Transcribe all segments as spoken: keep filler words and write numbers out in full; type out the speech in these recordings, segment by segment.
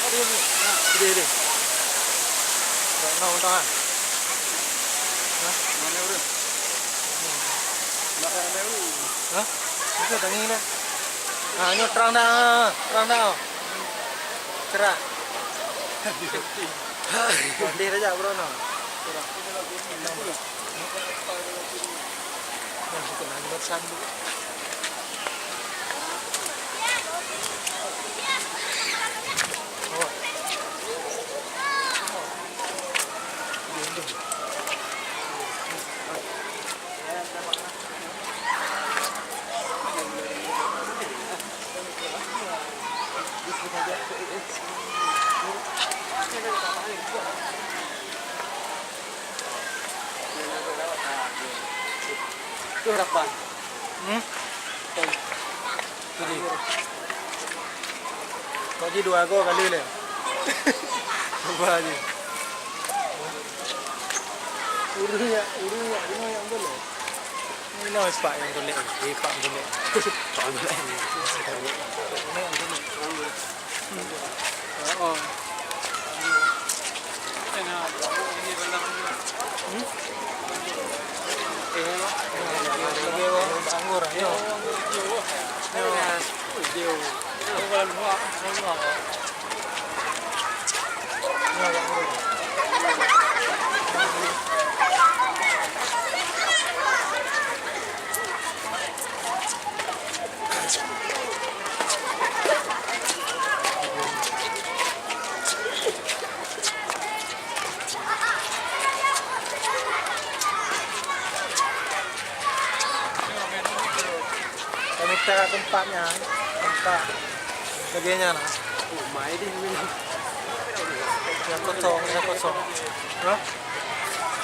Deh, deh. Rona untang ah. Hah? Mana urang? Nak ramai urang. Hah? Itu tangi dah. Ah, nyoe terang dah. Terang dah. Cerah. Deh aja bro no. Cerah. Nah, bukan lagi batasan tu. Tu harapan. Hmm? Jadi. Bagi dua go kali le. Cuba aja. Urus ya, urus ya, ini yang boleh. Ini no pak yang boleh, eh, pak boleh. Pak boleh. Ini yang boleh. Oh. Kami tak tempatnya, tempat kerjanya lah. Oh, mai deh. Yang kosong, yang kosong. Hah?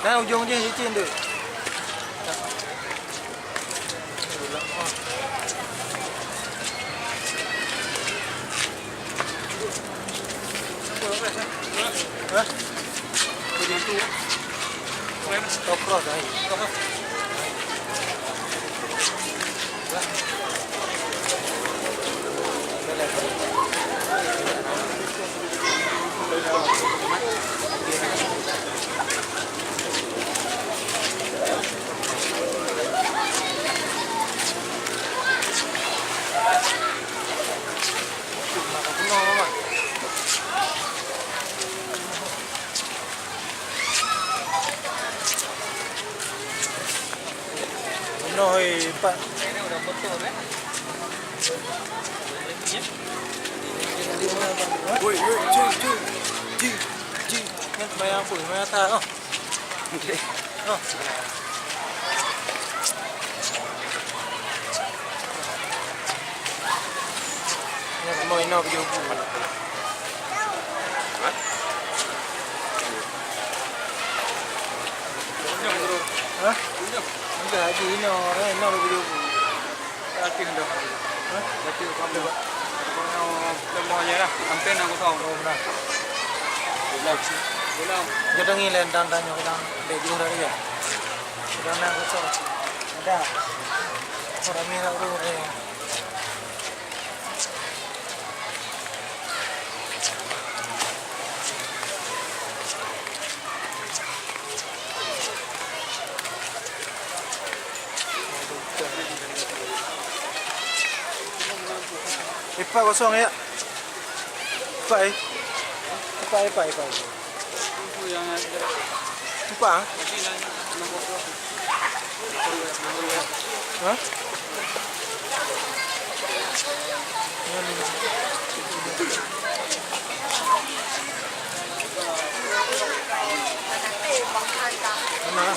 Nah, ujung je licin tu. Hah? Jadi tu. Tokros ai. Noh, hei, empat. Woi, woi, jing, jing, jing, jing. Nyan semayang apa? Semayang atas, oh. Oh. Nyan kamoe inoe beujuhu. Hah? Enggak, haji inoe, eh, inoe beujuhu. Hah? Lemoh je lah, hampir enam kosong. Oh, benar. Jadang ni lain tang tanyoe kadang dek jurang tadi ya. Sudah enam kosong. Ada. Orang ni nak urus, eh. Empat kosong ya. Empat eh. Empat, empat, empat. Empat. Hah? Mana?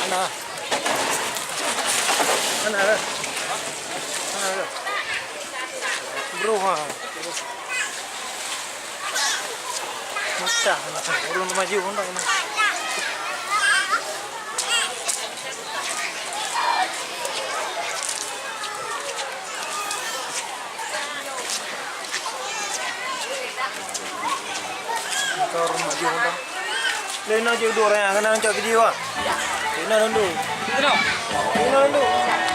Mana? Mana? Mana? Bro, ha. Mecah, ureueng maju pun tak kena. Kau ureueng maju pun tak. Lena je dua orang kena cak video ah. Inoe Lundu. Inoe Lundu.